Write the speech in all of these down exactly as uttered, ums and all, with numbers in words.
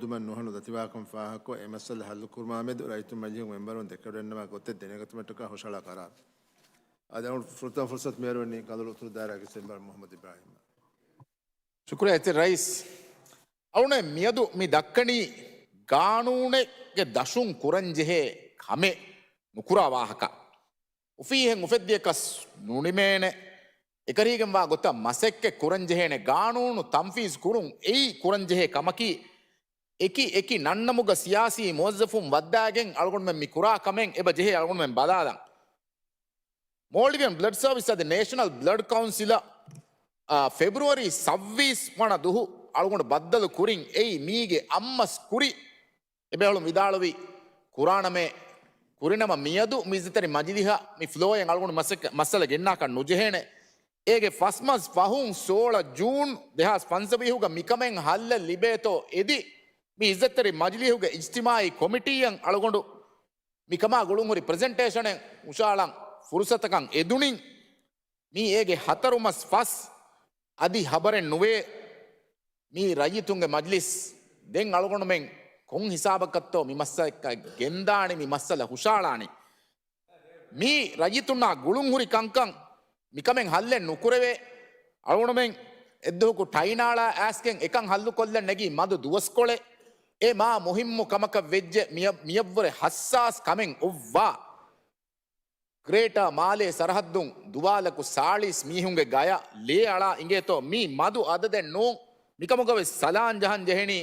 ނުހަނު ދަތިވާކަން ފާހަގަކޮށް، އެ މައްސަލަ ހައްލުކުރުމާމެދު ރައްޔިތު މަޖިލީހުގެ މެމްބަރުން ދެކެވަޑައިގަންނަވާ ގޮތެއް ދެނެގަތުމަށްޓަކާ ހުށަހަޅާ ކަރާރެއް. އަދި އަޅުގަނޑު ފުރަތަމަ ފުރުސަތު މިއަރުވަނީ ކަނދޮޅު އުތުރު ދާއިރާގެ މެމްބަރު މުޙައްމަދު އިބްރާހީމަށް. ޝުކުރިއްޔާ އިތުރު ރައީސް. އަޅުގަނޑު މިއަދު މި ދައްކަނީ ގާނޫނެއްގެ ދަށުން ކުރަންޖެހޭ ކަމެއް ނުކުރާ ވާހަކަ. އުފީހެއް އުފެއްދިޔަކަސް ނުނިމޭނެ. އެކަރީގެންވާ ގޮތަށް މަސައްކަތް ކުރަންޖެހޭނެ ގާނޫނު ތަންފީޒު ކުރުން އެއީ ކުރަންޖެހޭ ކަމަކީ، އެކި އެކި ނަންނަމުގަ ސިޔާސީ މުވައްޒަފުން ވައްދާގެން އަޅުގަނޑުމެން މި ކުރާ ކަމެއް އެބަ ޖެހޭ އަޅުގަނޑުމެން ބަލާލަން. މޯލްޑިވިއަން ބްލަޑް ސަރވިސް އަދި ނޭޝަނަލް ބްލަޑް ކައުންސިލަށް، އާ، ފެބްރުއަރީ ސައްވީސް ވަނަ ދުހު އަޅުގަނޑު ބައްދަލު ކުރިން އެއީ މީގެ އަށްމަސް ކުރި. އެބޭފުޅުން ވިދާޅުވި ކުރާނަމޭ، ކުރިނަމަ މިއަދު މި އިއްޒަތްތެރި މަޖިލީހަށް މި ފްލޯއިން އަޅުގަނޑު މަސައްކަ-، މައްސަލަ ގެންނާކަށް ނުޖެހޭނެ. އޭގެ ފަސް މަސް ފަހުން ސޯޅަ ޖޫން ދެހާސް ފަންސަވީހުގަ މިކަމެއް ހައްލެއް ލިބޭތޯ އެދި، މި އިއްޒަތްތެރި މަޖިލީހުގެ އިޖްތިމާއީ ކޮމިޓީއަށް އަޅުގަނޑު މިކަމާ ގުޅުންހުރި ޕްރެޒެންޓޭޝަނެއް ހުށަހަޅަން ފުރުސަތަކަށް އެދުނިން. މީ އޭގެ ހަތަރު މަސް ފަސް އަދި ހަބަރެއް ނުވޭ. މީ ރައްޔިތުންގެ މަޖިލިސް. ދެން އަޅުގަނޑުމެން ކޮން ހިސާބަކަށްތޯ މި މައްސަލަ ގެންދާނީ، މި މައްސަލަ ހުށަހަޅާނީ؟ މީ ރައްޔިތުންނާ ގުޅުންހުރި ކަންކަން. މިކަމެއް ހައްލެއް ނުކުރެވޭ. އަޅުގަނޑުމެން އެއްދުވަހަކު ޓައިނާޅާ އައިސްގެން އެކަން ހައްލުކޮށްލަން ނެގީ މަދު ދުވަސްކޮޅެއް. އެ މާ މުހިއްމު ކަމަކަށް ވެއްޖެ މިޔަ-، މިޔަށްވުރެ ހައްސާސް ކަމެއް އޮއްވާ. ގްރޭޓާ މާލޭ ސަރަހައްދުން ދުވާލަކު ސާޅީސް މީހުންގެ ގަޔަށް ލޭ އަޅާ އިނގޭތޯ މީ މަދު އަދަދެއް ނޫން. މިކަމުގަވެސް ސަލާން ޖަހަން ޖެހެނީ.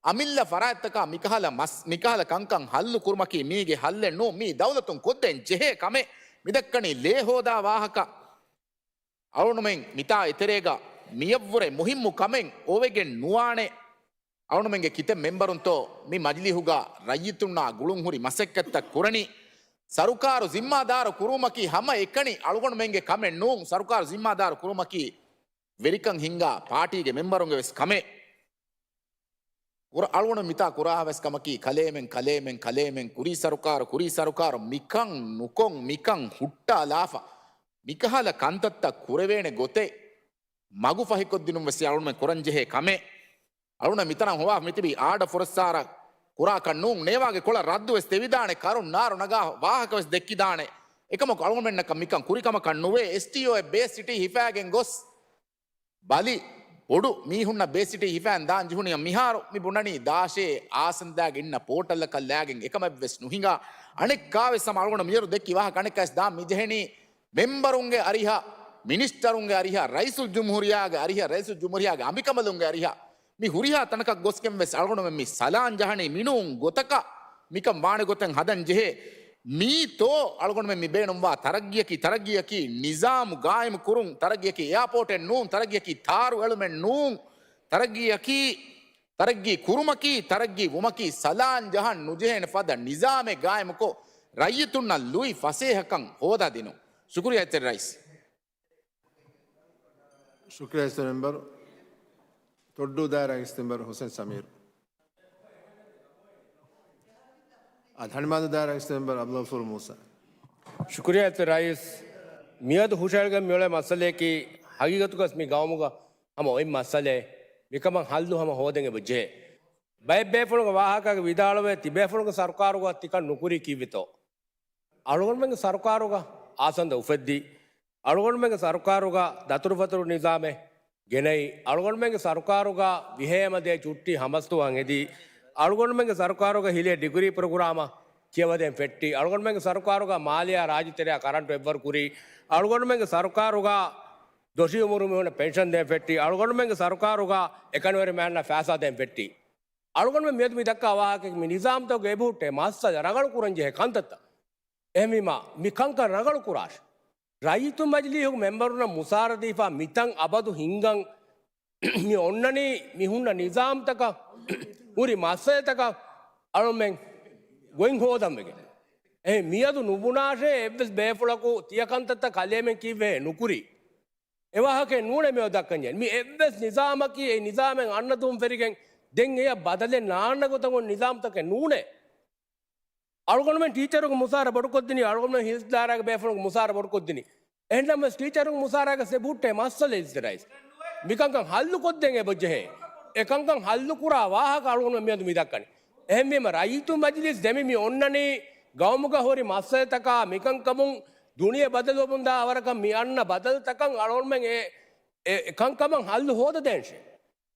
އަމިއްލަ ފަރާތްތަކާ މިކަހަލަ މަސް-، މިކަހަލަ ކަންކަން ހައްލު ކުރުމަކީ މީގެ ހައްލެއް ނޫން. މީ ދައުލަތުން ކޮށްދޭން ޖެހޭ ކަމެއް. މިދައްކަނީ ލޭ ހޯދާ ވާހަކަ. އަޅުގަނޑުމެން މިތާ އެތެރޭގަ މިޔަށްވުރެ މުހިއްމު ކަމެއް އޮވެގެން ނުވާނެ. އަޅުގަނޑުމެންގެ ކިތައް މެމްބަރުންތޯ މި މަޖިލީހުގަ ރައްޔިތުންނާ ގުޅުންހުރި މަސައްކަތްތައް ކުރަނީ. ސަރުކާރު ޒިންމާދާރު ކުރުވުމަކީ ހަމައެކަނި އަޅުގަނޑުމެންގެ ކަމެއް ނޫން. ސަރުކާރު ޒިންމާދާރު ކުރުވުމަކީ ވެރިކަން ހިންގާ ޕާޓީގެ މެމްބަރުންގެ ވެސް ކަމެއް. ކުރ-، އަޅުގަނޑު މިތާ ކުރާ ވެސް ކަމަކީ ކަލޭމެން، ކަލޭމެން، ކަލޭމެން، ކުރީ ސަރުކާރު، ކުރީ ސަރުކާރު މިކަން ނުކޮށް، މިކަން ހުއްޓާލާފަ. މިކަހަލަ ކަންތައްތައް ކުރެވޭނެ ގޮތެއް މަގު ފަހިކޮށްދިނުން ވެސް އަޅުގަނޑުމެން ކުރަންޖެހޭ ކަމެއް. އަޅުގަނޑަށް މިތަނަށް ހޮވާފަ މިތިބީ އާޑަ ފުރައްސާރަ ކުރާކަށް ނޫން، ނޭވާގެ ކޮޅަށް ރައްދު ވެސް ދެވިދާނެ، ކަރުން ނާރު ނަގާ ވާހަކަ ވެސް ދެއްކިދާނެ. އެކަމަކު އަޅުގަނޑުމެންނަކަށް މިކަން ކުރިކަމަކަށް ނުވޭ. އެސްޓީއޯއެއް ބޭސް ސިޓީ ހިފާގެން ގޮސް، ބަލި ބޮޑު މީހުންނަށް ބޭސް ސިޓީ ހިފައިން ދާން ޖެހުނިއްޔާ މިހާރު މި ބުނަނީ ދާށޭ އާސަންދާގެ އިންނަ ޕޯޓަލްއަކަށް ލާގެން އެކަމެއްވެސް ނުހިނގާ. އަނެއްކާވެސް ހަމަ އަޅުގަނޑު މިޔަރު ދެއްކި ވާހަކަ އަނެއްކާވެސް ދާން މި ޖެހެނީ މެމްބަރުންގެ އަރިހަށް، މިނިސްޓަރުންގެ އަރިހަށް، ރައީސުލްޖުމްހޫރިއްޔާގެ އަރިހަށް، ރައީސުލްޖުމްހޫރިއްޔާގެ އަނބިކަނބަލުންގެ އަރިހަށް މި ހުރިހާ ތަނަކަށް ގޮސްގެން ވެސް އަޅުގަނޑުމެން މި ސަލާން ޖަހަނީ މިނޫން ގޮތަކަށް މިކަން ވާނެ ގޮތެއް ހަދަން ޖެހޭ. މީތޯ އަޅުގަނޑުމެން މި ބޭނުންވާ ތަރައްގީއަކީ، ތަރައްގީއަކީ ނިޒާމު ގާއިމު ކުރުން، ތަރައްގީއަކީ އެއާޕޯޓެއް ނޫން، ތަރައްގީއަކީ ތާރު އެޅުމެއް ނޫން، ތަރައްގީއަކީ، ތަރައްގީ ކުރުމަކީ، ތަރައްގީ ވުމަކީ ސަލާން ޖަހަން ނުޖެހޭނެ ފަދަ ނިޒާމެއް ގާއިމުކޮށް، ރައްޔިތުންނަށް ލުއި ފަސޭހަކަން ހޯދާދިނުން. ޝުކުރިއްޔާ އިތުރު ރައީސް. ޝުކުރިއްޔާ އިތުރު މެމްބަރު. ތޮއްޑޫ ދާއިރާގެ އިސް މެމްބަރު ހުސެން ސަމީރު. އަދި ހަނިމާދޫ ދާއިރާގެ އިސް މެމްބަރު އަބްދުލްޣަފޫރު މޫސާ. ޝުކުރިއްޔާ އިތުރު ރައީސް. މިއަދު ހުށަހެޅިގެން މިއުޅޭ މައްސަލަޔަކީ ހަގީގަތުގަސް މި ގައުމުގަ ހަމަ އޮތް މައްސަލައެއް. މިކަމަށް ހައްލު ހަމަ ހޯދަން އެބަޖެހޭ. ބައެއް ބޭފުޅުންގެ ވާހަކައިގެ ވިދާޅުވޭ، ތިބޭފުޅުންގެ ސަރުކާރުގަ ތިކަން ނުކުރީ ކީއްވެތޯ؟ އަޅުގަނޑުމެންގެ ސަރުކާރުގަ އާސަންދަ އުފެއްދި، އަޅުގަނޑުމެންގެ ސަރުކާރުގަ ދަތުރުފަތުރު ނިޒާމެއް ގެނައި، އަޅުގަނޑުމެންގެ ސަރުކާރުގަ ވިހައެއް މަދޭ ޗުއްޓީ ހަމަސްދުވަހަށް އެދި، އަޅުގަނޑުމެންގެ ސަރުކާރުގަ ހިލޭ ޑިގްރީ ޕްރޮގްރާމަށް ކިޔަވަދޭން ފެއްޓި، އަޅުގަނޑުމެންގެ ސަރުކާރުގަ މާލެއާ ރާއްޖެތެރެއާ ކަރަންޓު އެއްވަރު ކުރި، އަޅުގަނޑުމެންގެ ސަރުކާރުގަ ދޮށީ އުމުރު މީހުންނަށް ޕެންޝަން ދޭން ފެއްޓި، އަޅުގަނޑުމެންގެ ސަރުކާރުގަ އެކަނިވެރި މާތް ފައިސާ ދޭން ފެއްޓި. އަޅުގަނޑުމެން މިއަދު މި ދައްކާ ވާހަކައަކީ މި ނިޒާމްތަކުގެ އެބަހުއްޓޭ މައްސަލަ ރަނގަޅު ކުރަންޖެހޭ ކަންތައްތައް. އެހެންވީމާ، މި ކަންކަން ރަނގަޅު ކުރާށޭ. ރައްޔިތު މަޖިލީހުގެ މެމްބަރުންނަށް މުސާރަ ދީފާ މިތަން އަބަދު ހިންގަން މި އޮންނަނީ މި ހުންނަ ނިޒާމްތަކަށް ހުރި މައްސަލަތަކަށް އަޅުމެން ގޮތް ހޯދަން ވެގެން. އެހެން މިއަދު ނުބުނާށޭ އެއްވެސް ބޭފުޅަކު ތިޔަ ކަންތައްތައް ކަލޭމެން ކީއްވެ ނުކުރީ. އެ ވާހަކައެއް ނޫނޭ މިއޮތް ދައްކަންޖެހޭނީ. މި އެއްވެސް ނިޒާމަކީ އެ ނިޒާމެއް އަންނަދުން ފެރިގެން ދެން އެޔަށް ބަދަލެއް ނާންނަ ގޮތަށް އޮން ނިޒާމްތަކެއް ނޫނޭ. އަޅުގަނޑުމެން ޓީޗަރުންގެ މުސާރަ ބޮޑުކޮށްދިނީ، އަޅުގަނޑުމެން ހިލްސް ދާއިރާގެ ބޭފުޅުންގެ މުސާރަ ބޮޑުކޮށްދިނީ. އެހެންނަމަވެސް ޓީޗަރުންގެ މުސާރައިގަސް އެބަހުއްޓޭ މައްސަލަ އިސް ރައީސް. މިކަންކަން ހައްލުކޮށްދޭން އެބަޖެހޭ. އެކަންކަން ހައްލުކުރާ ވާހަކަ އަޅުގަނޑުމެން މިއަދު މި ދައްކަނީ. އެހެންވީމަ ރައްޔިތު މަޖިލީސް ދެމި މި އޮންނަނީ ގައުމުގަ ހުރި މައްސަލަތަކާ މިކަންކަމުން ދުނިޔެ ބަދަލުވަމުންދާ ވަރަކަށް މި އަންނަ ބަދަލުތަކަށް އަޅުގަނޑުމެން އެ، އެ، އެ ކަންކަމަށް ހައްލު ހޯދަދޭންށޭ.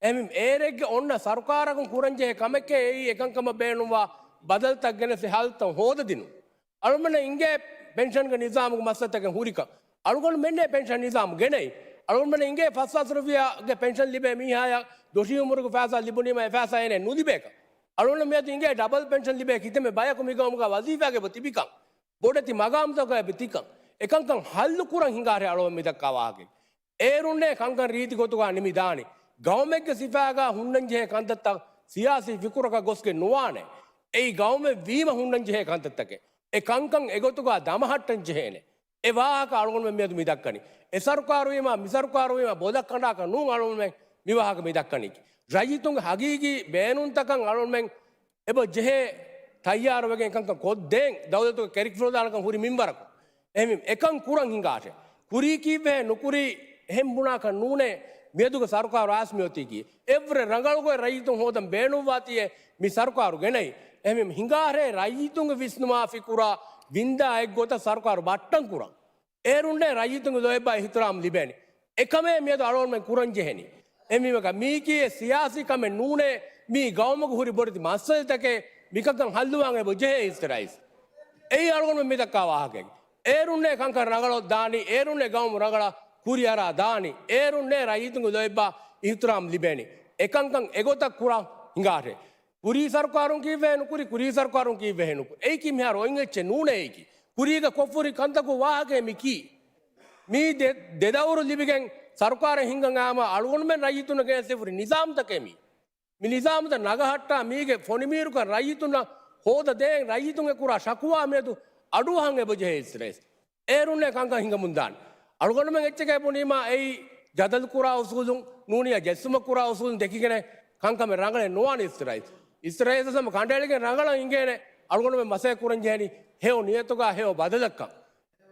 އެހެންވީމަ އޭރެއްގެ އޮންނަ ސަރުކާރަކުން ކުރަންޖެހޭ ކަމެކޭ އެއީ އެކަންކަމަށް ބޭނުންވާ ބަދަލުތައް ގެނެސް ހައްލުތައް ހޯދަދިނުން. އަޅުގަނޑަށް އިނގޭ ޕެންޝަންގެ ނިޒާމުގެ މައްސަލަތަކެއް ހުރިކަން. އަޅުގަނޑުމެންނޭ ޕެންޝަން ނިޒާމު ގެނައި. އަޅުގަނޑުމެން އިނގޭ ފަސް ހާސް ރުފިޔާގެ ޕެންޝަން ލިބޭ މީހާޔަށް ދޮށީ އުމުރުގެ ފައިސާ ލިބުނީމަ އެ ފައިސާ އޭނައަށް ނުލިބޭކަން. އަޅުގަނޑު މިއަދު އިނގޭ ޑަބަލް ޕެންޝަން ލިބޭ ކިތަންމެ ބަޔަކު މި ގައުމުގަ ވަޒީފާގަ އެބަ ތިބިކަން. ބޮޑެތި މަގާމުތަކުގަ އެބަ ތިކަން. އެކަންކަން ހައްލު ކުރަން ހިނގާށޭ އަޅުގަނޑު މި ދައްކާ ވާހަކަ. އޭރުންނޭ ކަންކަން ރީތި ގޮތުގަ ނިމިދާނީ. ގައުމެއްގެ ސިފައިގަ ހުންނަންޖެހޭ ކަންތައްތައް ސިޔާސީ ފިކުރަކަށް ގޮސްގެން ނުވާނެ. އެއީ ގައުމެއް ވީމަ ހުންނަންޖެހޭ ކަންތައްތަކެއް. އެ ކަންކަން އެގޮތުގަ ދަމަހައްޓަން ޖެހޭނެ. އެ ވާހަކަ އަޅުގަނޑުމެން މިއަދު މި ދައްކަނީ. އެ ސަރުކާރު ވީމަ، މި ސަރުކާރު ވީމަ ބޮލަށް ކަނޑާކަށް ނޫން އަޅުގަނޑުމެން މި ވާހަކަ މި ދައްކަނީކީ. ރައްޔިތުންގެ ހަގީގީ ބޭނުންތަކަށް އަޅުގަނޑުމެން އެބަ ޖެހޭ ތައްޔާރުވެގެން ކަންކަން ކޮށްދޭން ދައުލަތުގެ ކެރިކިފުޅުދާނަކަން ހުރި މިންވަރަކު. އެހެންވީމަ އެކަން ކުރަން ހިނގާށޭ. ކުރީ ކީއްވެހޭ ނުކުރީ އެހެން ބުނާކަށް ނޫނޭ މިއަދުގެ ސަރުކާރު އައިސް މިއޮތީކީ. އެއްވުރެ ރަނގަޅުގޮތް ރައްޔިތުން ހޯދަން ބޭނުންވާތީއޭ މި ސަރުކާރު ގެނައީ. އެހެންވީމަ ހިނގާށޭ ރައްޔިތުންގެ ވިސްނުމާ ފިކުރާ ވިންދާ އެއްގޮތަށް ސަރުކާރު ބައްޓަން ކުރަން. އޭރުންނޭ ރައްޔިތުންގެ ލޯތްބާ އިހުތިރާމް ލިބޭނީ. އެކަމޭ މިއަދު އަޅުގަނޑުމެން ކުރަން ޖެހެނީ. އެހެންވީމަ މީކީ އެއް ސިޔާސީ ކަމެއް ނޫނޭ، މީ ގައުމުގަ ހުރި ބޮޑެތި މައްސަލަތަކެއް، މިކަންކަން ހައްލުވާން އެބަ ޖެހޭ އިސްތިރާއިސް. އެއީ އަޅުގަނޑުމެން މި ދައްކާ ވާހަކައެއް. އޭރުންނޭ ކަންކަން ރަނގަޅަށް ދާނީ، އޭރުންނޭ ގައުމު ރަނގަޅަށް ކުރިއަރާ ދާނީ، އޭރުންނޭ ރައްޔިތުންގެ ލޯތްބާ އިހުތިރާމް ލިބޭނީ. އެކަންކަން އެގޮތަށް ކުރަން ހިނގާށޭ. ކުރީ ސަރުކާރުން ކީއްވެހޭ ނުކުރީ، ކުރީ ސަރުކާރުން ކީއްވެހޭ ނުކުރީ. އެއީކީ މިހާރު އޮތް އެއްޗެއް ނޫނޭ އެއީކީ. ކުރީގަ ކޮށްފުރި ކަންތަކު ވާހަކައެއް މި ކީ. މީ ދެ، ދެ ދައުރު ލިބިގެން ސަރުކާރެއް ހިންގަން އައީމަ އަޅުގަނޑުމެން ރައްޔިތުންނަށް ގެނެސްދެފުރި ނިޒާމްތަކެއް މީ. މި ނިޒާމްތައް ނަގަހައްޓާ މީގެ ފޮނިމީރުކަން ރައްޔިތުންނަށް ހޯދަދޭން ރައްޔިތުން އެ ކުރާ ޝަކުވާ މިއަދު އަޑުއަހަން އެބަޖެހޭ އިސްތިރާއިސް. އޭރުންނޭ ކަންކަން ހިނގަމުންދާނެ. އަޅުގަނޑުމެން އެއްޗެކޭ ބުނީމާ އެއީ ޖަދަލު ކުރާ އުސޫލުން ނޫނިއްޔާ ޖެއްސުމަށް ކުރާ އުސޫލުން ދެކިގެނެއް ކަންކަމެއް ރަނގަޅެއް ނުވާނެ އިސްތިރާއިސް. އިސްތިރާއިސް ހަމަ ކަނޑައެޅިގެން ރަނގަޅަށް އިނގޭނެ އަޅުގަނޑުމެން މަސައްކަތް ކުރަން ޖެހެނީ ހެޔޮ ނިޔަތުގަ ހެޔޮ ބަދަލަކަށް.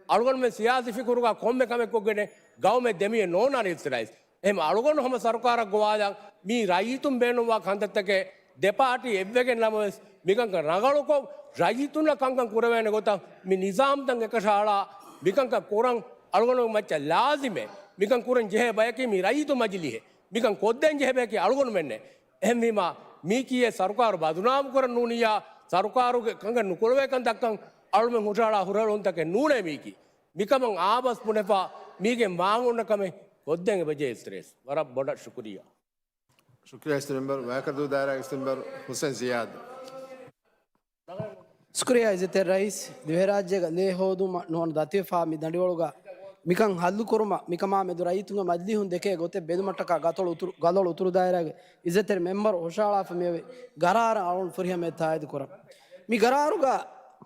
އަޅުގަނޑުމެން ސިޔާސީ ފިކުރުގަ ކޮންމެ ކަމެއް ކޮށްގެނެއް ގައުމެއް ދެމިއެއް ނޯންނާނެ އިސްތިރާއިސް. އެހެން އަޅުގަނޑު ހަމަ ސަރުކާރަށް ގޮވާލަން މީ ރައްޔިތުން ބޭނުންވާ ކަންތައްތަކެއް ދެ ޕާޓީ އެއްވެގެން ނަމަވެސް މިކަންކަން ރަނގަޅުކޮށް ރައްޔިތުންނަށް ކަންކަން ކުރެވޭނެ ގޮތަށް މި ނިޒާމްތައް އެކަށައަޅާ މިކަންކަން ކުރަން އަޅުގަނޑު މައްޗަށް ލާޒިމޭ. މިކަން ކުރަން ޖެހޭ ބަޔަކީ މި ރައްޔިތު މަޖިލީހެއް. މިކަން ކޮށްދޭން ޖެހޭ ބަޔަކީ އަޅުގަނޑުމެންނޭ. އެހެންވީމާ، މީކީއެއް ސަރުކާރު ބަދުނާމު ކުރަން ނޫނިއްޔާ، ސަރުކާރުގެ ކަންކަން ނުކުޅެވޭކަން ދައްކަން އަޅުމެން ހުށަހަޅާ ހުށަހެޅުންތަކެއް ނޫނޭ މީކީ. މިކަމަށް އާބަސް ބުނެފަ، މީގެން ވާން އޮންނަ ކަމެއް ކޮށްދޭން އެބަޖެހޭ އިސްތިރާއިސް. ވަރަށް ބޮޑަށް ޝުކުރިއްޔާ. ޝުކުރިއްޔާ އިސްތިރި މެމްބަރު، ވަޔަކަށް ދޫ ދާއިރާގެ އިސްތިރި މެމްބަރު ހުސެން ޒިޔާދު. ޝުކުރިއްޔާ އިއްޒަތްތެރި ރައީސް، ދިވެހިރާއްޖޭގަ ލޭ ހޯދުމަށް ނުވަނަ ދަތިވެފާ މި ދަނޑިވަޅުގަ މިކަން ހައްލުކުރުމަށް މިކަމާ މެދު ރައްޔިތުންގެ މަޖިލީހުން ދެކޭ ގޮތެއް ބެލުމަށްޓަކާ ގަތޮޅު އުތުރު، ގަލޮޅު އުތުރު ދާއިރާގެ އިއްޒަތްތެރި މެމްބަރު ހުށަހަޅާފަ މިއޮތް ގަރާރަށް އަޅުން ފުރިހަމަޔަށް ތާއީދު ކުރަން. މި ގަރާރުގަ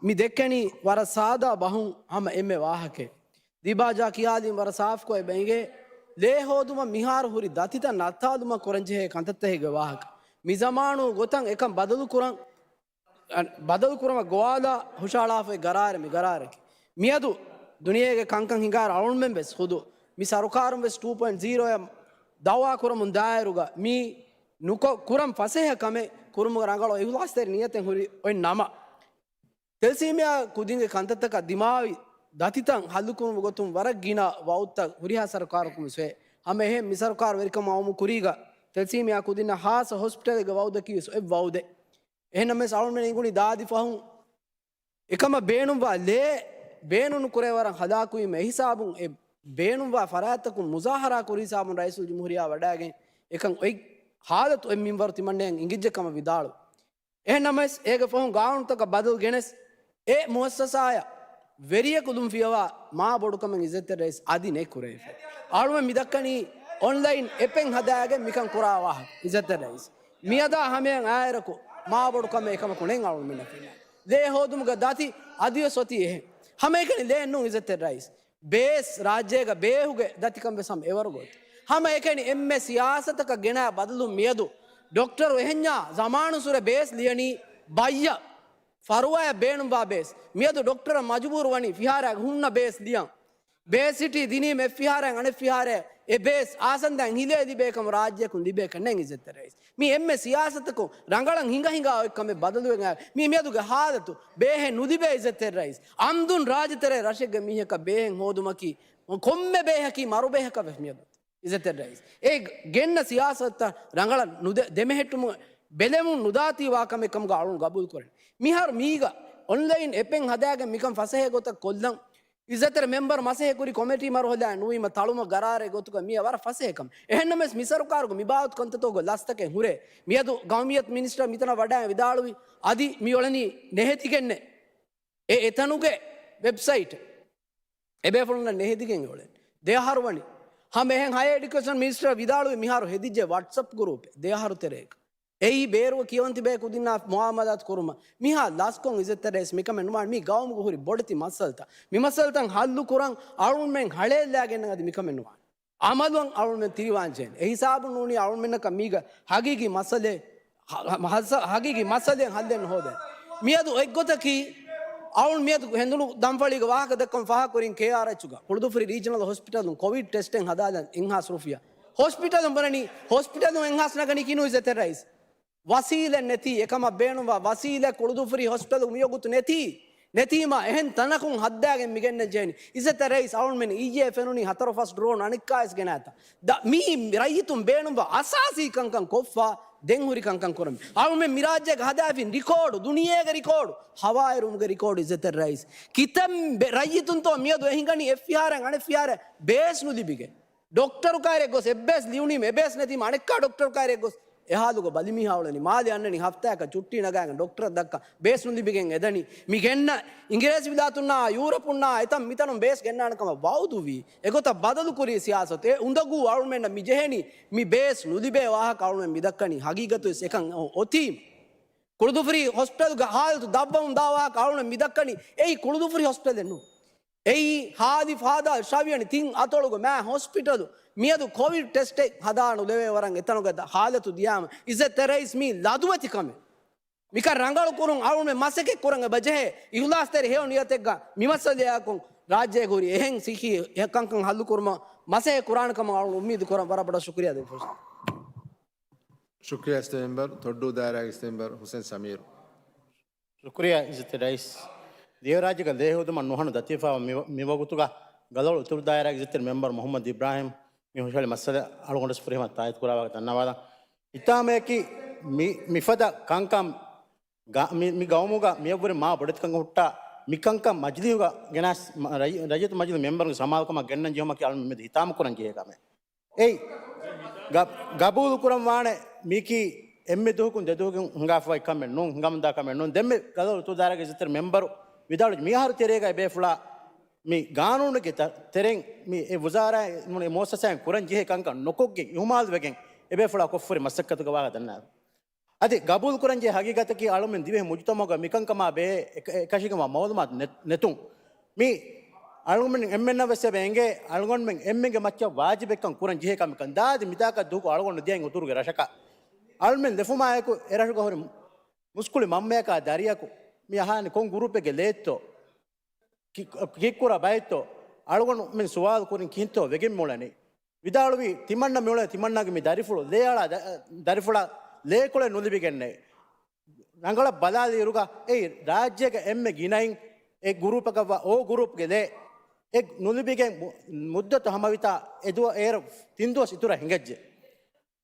މި ދެއްކެނީ ވަރަށް ސާދާ ބަހުން ހަމަ އެންމެ ވާހަކައެއް. ދީބާ ޖާ ކިޔާލީމަ ވަރަށް ސާފުކޮށް އެބަ އެނގޭ، ލޭ ހޯދުމަށް މިހާރު ހުރި ދަތިތައް ނައްތާލުމަށް ކުރަންޖެހޭ ކަންތައްތަކެއްގެ ވާހަކަ. މި ޒަމާނު ގޮތަށް އެކަން ބަދަލުކުރަން، އަ، ބަދަލުކުރުމަށް ގޮވާލާ ހުށަހަޅާފައި ގަރާރެއް މި ގަރާރަކީ. މިއަދު ދުނިޔޭގެ ކަންކަން ހިނގާ އަޅުންމެން ވެސް ޚުދު މި ސަރުކާރުން ވެސް ޓޫ ޕޮއިންޓް ޒީރޯއަށް ދައުވާ ކުރަމުން ދާއިރުގަ މީ ނުކޮށް، ކުރަން ފަސޭހަ ކަމެއް ކުރުމުގަ ރަނގަޅު އިހުލާސްތެރި ނިޔަތެއް ހުރި އޮތް ނަމަ، ތެލެސީމިއާ ކުދިންގެ ކަންތައްތަކަށް ދިމާވި ދަތިތައް ހައްލުކުރުމުގެ ގޮތުން ވަރަށް ގިނަ ވައުދުތައް ހުރިހާ ސަރުކާރަކުން ވެސް ވޭ. ހަމަ އެހެން މި ސަރުކާރު ވެރިކަމަށް އައުމު ކުރީގަ ތެލެސީމިއާ ކުދިންނަށް ހާއްސަ ހޮސްޕިޓަލެއްގެ ވައުދަކީ ވެސް އޮތް ވައުދެއް. އެހެންނަމަވެސް އަޅުގަނޑުމެން އެނގުނީ ދާދި ފަހުން އެކަމަށް ބޭނުންވާ ލޭ ބޭނުން ނުކުރޭ ވަރަށް ހަލާކުވީމަ އެހިސާބުން އެ ބޭނުންވާ ފަރާތްތަކުން މުޒާހަރާ ކުރި ހިސާބުން ރައީސުލްޖުމްހޫރިއްޔާ ވަޑައިގެން އެކަން އޮތް ހާލަތު އޮތް މިންވަރު ތިމަންނައަށް އިނގިއްޖެ ކަމަށް ވިދާޅުވި. އެހެންނަމަވެސް، އޭގެ ފަހުން ގާނޫނުތަކަށް ބަދަލު ގެނެސް، އެ މުއައްސަސާއަށް ވެރިޔަކު ލުން ފިޔަވާ މާ ބޮޑު ކަމެއް އިއްޒަތްތެރި ރައީސް އަދި ނެތް ކުރެވިފަ. އަޅުމެން މިދައްކަނީ އޮންލައިން އެޕެއް ހަދާގެން މިކަން ކުރާ ވާހަކަ އިއްޒަތްތެރި ރައީސް. މިއަދާ ހަމަޔަށް އާއިރަކު މާ ބޮޑު ކަމެއް އެކަމަކު ނެތް އަޅުމެންނަށް ފެންނަ. ލޭ ހޯދުމުގެ ދަތި އަދިވެސް އޮތީ އެހެން. ހަމައެކަނި ލޭ ނޫން އިއްޒަތްތެރި ރައީސް. ބޭސް ރާއްޖޭގަ ބޭހުގެ ދަތިކަން ވެސް ހަމަ އެވަރު ގޮތް. ހަމަ އެކަނި އެންމެ ސިޔާސަތަކަށް ގެނައި ބަދަލުން މިއަދު ޑޮކްޓަރު އެހެންޏާ ޒަމާނުއްސުރެ ބޭސް ލިޔަނީ ބައްޔަށް ފަރުވާއަށް ބޭނުންވާ ބޭސް. މިއަދު ޑޮކްޓަރަށް މަޖުބޫރު ވަނީ ފިހާރައިގެ ހުންނަ ބޭސް ލިޔަން. ބޭސް ހިޓީ ދިނީމަ އެއްފިހާރައިން އަނެއްފިހާރައަށް އެ ބޭސް އާސަންދައިން ހިލޭ ލިބޭ ކަމަށް ރާއްޖެއަކުން ލިބޭކަށް ނެތް އިއްޒަތްތެރި ރައީސް. މި އެންމެ ސިޔާސަތަކުން ރަނގަޅަށް ހިނގަ ހިނގާ އޮތް ކަމެއް ބަދަލުވެގެން އައި މި މިއަދުގެ ހާލަތު ބޭހެއް ނުލިބޭ އިއްޒަތްތެރި ރައީސް. އަމްދުން ރާއްޖެތެރޭ ރަށެއްގެ މީހަކަށް ބޭހެއް ހޯދުމަކީ ކޮންމެ ބޭހަކީ މަރުބޭހަކަށް ވެފަ މިއަދު. އިއްޒަތްތެރި ރައީސް. އެ ގެންނަ ސިޔާސަތަށް ރަނގަޅަށް ނުދެ-، ދެމެހެއްޓުމުން ބެލެމުން ނުދާތީ ވާ ކަމެއް ކަމުގަ އަޅުން ގަބޫލު ކުރަނީ. މިހާރު މީގަ އޮންލައިން އެޕެއް ހަދާގެން މިކަން ފަސޭހަ ގޮތަށް ކޮށްލަން އިއްޒަތްތެރި މެމްބަރު މަސޭހަ ކުރި ކޮމިޓީ މަރުހަލާ ނުވީމަ ތަޅުމަށް ގަރާރެއް ގޮތުގަ މިއަށް ވަރަށް ފަސޭހަ ކަމެއް. އެހެންނަމަވެސް މި ސަރުކާރުގެ މި ބާވަތު ކަންތައްތަކުގެ ލަސްތަކެއް ހުރޭ. މިއަދު ގައުމިއްޔަތު މިނިސްޓަރ މިތަނަށް ވަޑައި ވިދާޅުވި އަދި މި އުޅެނީ ނެހެދިގެންނޭ. އެ އެތަނުގެ ވެބްސައިޓް އެބޭފުޅުންނަށް ނެހެދިގެން އެ އުޅެނީ. ދެ އަހަރު ވަނީ. ހަމަ އެހެން ހަޔަރ އެޑިއުކޭޝަން މިނިސްޓަރ ވިދާޅުވި މިހާރު ހެދިއްޖެ ވަޓްސަޕް ގުރޫޕެއް ދެ އަހަރު ތެރޭގަ. އެއީ ބޭރުވެ ކިޔަވަން ތިބޭ ކުދިންނާ މުއާމަލާތު ކުރުމަށް. މިހާ ލަސްކޮށް އިއްޒަތްތެރި ރައީސް މިކަމެއް ނުވާނެ. މީ ގައުމުގަ ހުރި ބޮޑެތި މައްސަލަތައް. މި މައްސަލަތައް ހައްލު ކުރަން އަޅުންމެން ހަޅޭއްލާގެންނަން އަދި މިކަމެއް ނުވާނެ. އަމަލުއަށް އަޅުންމެން ތިރިވާން ޖެހޭނެ. އެ ހިސާބުން ނޫނީ އަޅުންމެންނަކަށް މީގަ ހަގީގީ މައްސަލައެއް، ހަ-، ހަ-، ހަސަ-، ހަގީގީ މައްސަލައެއް ހައްލެއް ނުހޯދޭ. މިއަދު އޮތްގޮތަކީ، އަޅުން މިއަދު ހެނދުނު ދަންފަޅީގަ ވާހަކަ ދައްކަން ފާހަގަކުރިން ކޭއާރްއެޗުގަ، ކުޅުދުފުރި ރީޖަނަލް ހޮސްޕިޓަލުން ކޮވިޑް ޓެސްޓެއް ހަދާލަން އެއްހާސް ރުފިޔާ. ހޮސްޕިޓަލުން ބުނަނީ، ހޮސްޕިޓަލުން އެއްހާސް ނަގަނީ ކިނު އިއްޒަތްތެރި ރައީސް. ވަސީލަތް ނެތީ، އެކަމަށް ބޭނުންވާ ވަސީލަތް ކުޅުދުފުރި ހޮސްޕިޓަލު މިވަގުތު ނެތީ. ނެތީމާ އެހެން ތަނަކުން ހައްދާގެން މިގެންނަން ޖެހެނީ. އިއްޒަތްތެރި ރައީސް އަޅުމެން އިއްޔެ ފެނުނީ ހަތަރު ފަސް ޑްރޯން އަނެއްކާވެސް ގެނާތާ. ދަ-، މީ ރައްޔިތުން ބޭނުންވާ އަސާސީ ކަންކަން ކޮށްފަ ދެން ހުރި ކަންކަން ކުރަމި. އަޅުމެން މި ރާއްޖޭގަ ހަދާފިން ރިކޯޑު، ދުނިޔޭގެ ރިކޯޑު، ހަވާއިރުމުގެ ރިކޯޑު އިއްޒަތްތެރި ރައީސް. ކިތަންމެ ރައްޔިތުންތޯ މިއަދު އެ ހިނގަނީ އެއްފިހާރައިން އަނެއްފިހާރައަށް ބޭސް ނުލިބިގެން. ޑޮކްޓަރު ކާރިއަށް ގޮސް އެއްބޭސް ލިޔުނީމަ އެބޭސް ނެތީމަ އަނެއްކާ ޑޮކްޓަރު ކާރިއަށް ގޮސް އެ ހާލުގަ ބަލިމީހާ އުޅެނީ. މާލެ އަންނަނީ ހަފްތާއަކަށް ޗުއްޓީ ނަގާގެން ޑޮކްޓަރަށް ދައްކަ ބޭސް ނުލިބިގެން އެދަނީ. މި ގެންނަ އިނގިރޭސި ވިލާތުންނާ ޔޫރަޕުންނާ އެތަން މިތަނުން ބޭސް ގެންނާނެ ކަމަށް ވައުދުވީ. އެގޮތަށް ބަދަލުކުރީ ސިޔާސަތު. އެ އުނދަގޫ އަޅުމެންނަށް މި ޖެހެނީ މި ބޭސް ނުލިބޭ ވާހަކަ އަޅުމެން މި ދައްކަނީ ހަގީގަތުވެސް އެކަން އޮތީމަ. ކުޅުދުފުރި ހޮސްޕިޓަލުގެ ހާލަތު ދަށްވަމުން ދާ ވާހަކަ އަޅުން މި ދައްކަނީ އެއީ ކުޅުދުފުރި ހޮސްޕިޓަލެއް ނޫން. އެއީ ހާދި ފާދާ ޝަވިޔަނި ތިން އަތޮޅުގެ މާ ހޮސްޕިޓަލު މިއަދު ކޮވިޑް ޓެސްޓެއް ހަދާ ނުލެވޭ ވަރަށް އެތަނުގެ ދަ-، ހާލަތު ދިޔާމަ އިއްޒަތްތެރި ރައީސް މީ ލަދުވެތި ކަމެއް. މިކަން ރަނގަޅު ކުރުން އަޅުމެން މަސައްކަތް ކުރަން އެބަ ޖެހޭ. އިހުލާސްތެރި ހެޔޮ ނިޔަތެއްގަ މި މައްސަލަޔާއެކު ރާއްޖޭގަ ހުރި އެހެން ސިއްހީ ކަންކަން ހައްލު ކުރުމަށް މަސައްކަތް ކުރާނެ ކަމަށް އަޅުން އުއްމީދު ކުރަން. ވަރަށް ބޮޑަށް ޝުކުރިއްޔާ ދޭން ފުރުސަތު. ޝުކުރިއްޔާ އިސްތަ މެމްބަރު، ތޮއްޑޫ ދާއިރާގެ އިސްތަ މެމްބަރު ހުސެން ސަމީރު. ޝުކުރިއްޔާ އިއްޒަތްތެރި ރައީސް. ދިވެހިރާއްޖޭގަ ލޭ ހެޔޮއްދުމަށް ނުހަނު ދަތިވެފައިވާ މި، މިވަގުތުގަ ގަލޮޅު އުތުރު ދާއިރާގެ އިއްޒަތްތެރި މެމްބަރު މުހައްމަދު އިބްރާހިމް މި ހުށަހެޅި މައްސަލަ އަޅުގަނޑުވެސް ފުރިހަމަ ތާއީދު ކުރާވާގޮތަށް ދަންނަވާލަން. ހިތާމަޔަކީ މި، މިފަދަ ކަންކަން ގަ-، މި، މި ގައުމުގަ މިއަށްވުރެ މާ ބޮޑެތިކަން ހުއްޓާ މިކަންކަން މަޖިލީހުގަ ގެނަސް، މަ-، ރައްޔި-، ރައްޔިތު މަޖިލީހު މެމްބަރުންގެ ސަމާލުކަމަށް ގެންނަން ޖެހުމަކީ އަޅުމެން މެދު ހިތާމަ ކުރަން ޖެހޭ ކަމެއް. އެއީ، ގަ-، ގަބޫލު ކުރަން ވާނެ މީކީ އެންމެ ދުވަހަކުން ދެ ދުވަހަކުން ހިނގާފައި ކަމެއް ނޫން، ހިނގަމުންދާ ކަމެއް ނޫން. ދެންމެ ގަލޮޅު އުތުރު ދާއިރާގެ އިއްޒަތްތެރި މެމްބަރު ވިދާޅުވި މިއަހަރު ތެރޭގަ އެބޭފުޅާ މި ގާނޫނުގެ ތަ-، ތެރެއިން މި އެ ވުޒާރާ މުޅި މުއައްސަސާއިން ކުރަން ޖެހޭ ކަންކަން ނުކޮށްގެން އިހުމާލުވެގެން އެބޭފުޅާ ކޮށްފުރި މަސައްކަތުގެ ވާހަކަ ދަންނަވާ. އަދި ގަބޫލުކުރަންޖެހޭ ހަގީގަތަކީ އަޅުމެން ދިވެހި މުޖުތަމަޢުގަ މިކަންކަމާ ބެހޭ އެކަ-، އެކަށީގެންވާ މައުލޫމާތު ނެ-، ނެތުން. މި އަޅުމެން އެންމެންނަށް ވެސް އެބަ އެނގޭ އަޅުގަނޑުމެން އެންމެންގެ މައްޗަށް ވާޖިބެއްކަން ކުރަން ޖެހޭ ކަމެއްކަން. ދާދި މިތާކަށް ދުވަހަކު އަޅުގަނޑު ދިޔައިން އުތުރުގެ ރަށަކަށް އަޅުމެން ލެފުމާއެކު އެ ރަށުގަ ހުރި މުސްކުޅި މަންމަޔަކާ ދަރިޔަކު މި އަހާނެ ކޮން ގުރޫޕެއްގެ ލޭއްތޯ؟ ކި-، ކިއްކުރާ ބައެއްތޯ؟ އަޅުގަނޑުމެން ސުވާލު ކުރިން ކިހިންތޯ ވެގެން މިއުޅެނީ؟ ވިދާޅުވީ، ތިމަންނަ މިއުޅޭ ތިމަންނަގެ މި ދަރިފުޅު ލޭއަޅާ ދަ-، ދަރިފުޅާ ލޭކޮޅެއް ނުލިބިގެންނޭ. ރަނގަޅަށް ބަލާލިއިރުގަ އެއީ ރާއްޖޭގެ އެންމެ ގިނައިން އެ ގުރޫޕަކަށްވާ އޯ ގުރޫޕްގެ ލޭ އެ ނުލިބިގެން މު-، މުއްދަތު ހަމަވިތާ އެ ދުވަ-، އޭރު ތިން ދުވަސް އިތުރަށް ހިނގައްޖެ.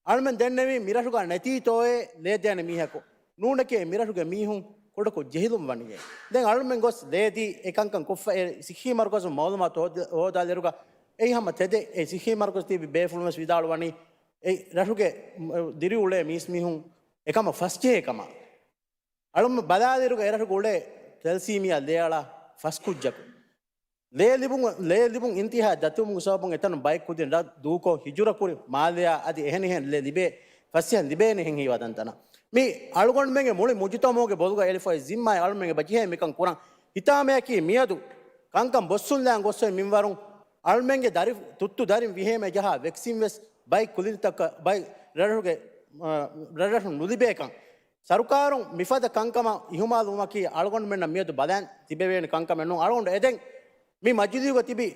އަޅުމެން ދެންނެވީ މިރަށުގަ ނެތީތޯއޭ ލޭދޭނެ މީހަކު. ނޫނެކޭ މިރަށުގެ މީހުން ކުޑަކޮށް ޖެހިލުން ވަނީއޭ. ދެން އަޅުމެން ގޮސް ލޭދީ އެ ކަންކަން ކޮށްފަ އެ ސިއްހީ މަރުކަޒުން މައުލޫމާތު ހޯދ-، ހޯދާލިއިރުގަ އެއީ ހަމަ ތެދެއް. އެ ސިއްހީ މަރުކަޒު ތިބި ބޭފުޅުން ވެސް ވިދާޅުވަނީ އެ ރަށުގެ ދިރިއުޅޭ މީސްމީހުން އެކަމަށް ފަސްޖެހޭ ކަމަށް. އަޅުމެން ބަލާލިއިރުގަ އެ ރަށުގަ އުޅޭ ތެލްސީމިއާ ލޭއަޅާ ފަސް ކުއްޖަކު. ލޭ ލިބުން، ލޭ ލިބުން އިންތިހާ ދަތިވުމުގެ ސަބަބުން އެތަނުން ބައެއް ކުދިން ރަށް ދޫކޮށް ހިޖުރަ ކުރި މާލެއާ އަދި އެހެނިހެން ލޭ ލިބޭ ފަސްހެން ލިބޭނެ ހެން ހީވާ ތަންތަނަށް. މި އަޅުގަނޑުމެންގެ މުޅި މުޖުތަމަޢުގެ ބޮލުގަ އެޅިފައި ޒިންމާއެއް އަޅުމެން އެބަ ޖެހޭ މިކަން ކުރަން. ހިތާމަޔަކީ މިއަދު ކަންކަން ބޮއްސުންލާން ގޮއްސޮއި މިންވަރުން އަޅުމެންގެ ދަރި، ތުއްތު ދަރިން ވިހޭމޭ ޖަހާ ވެކްސިން ވެސް ބައެއް ކުލިނިކްތަކަށް ބައެއް ރަށްރަށުގެ، އަ، ރަށްރަށުން ނުލިބޭކަން. ސަރުކާރުން މިފަދަ ކަންކަމަށް އިހުމާލުވުމަކީ އަޅުގަނޑުމެންނަށް މިއަދު ބަލަން ތިބެވޭނެ ކަންކަމެއް ނޫން. އަޅުގަނޑު އެދެން މި މަޖިލީހުގަ ތިބި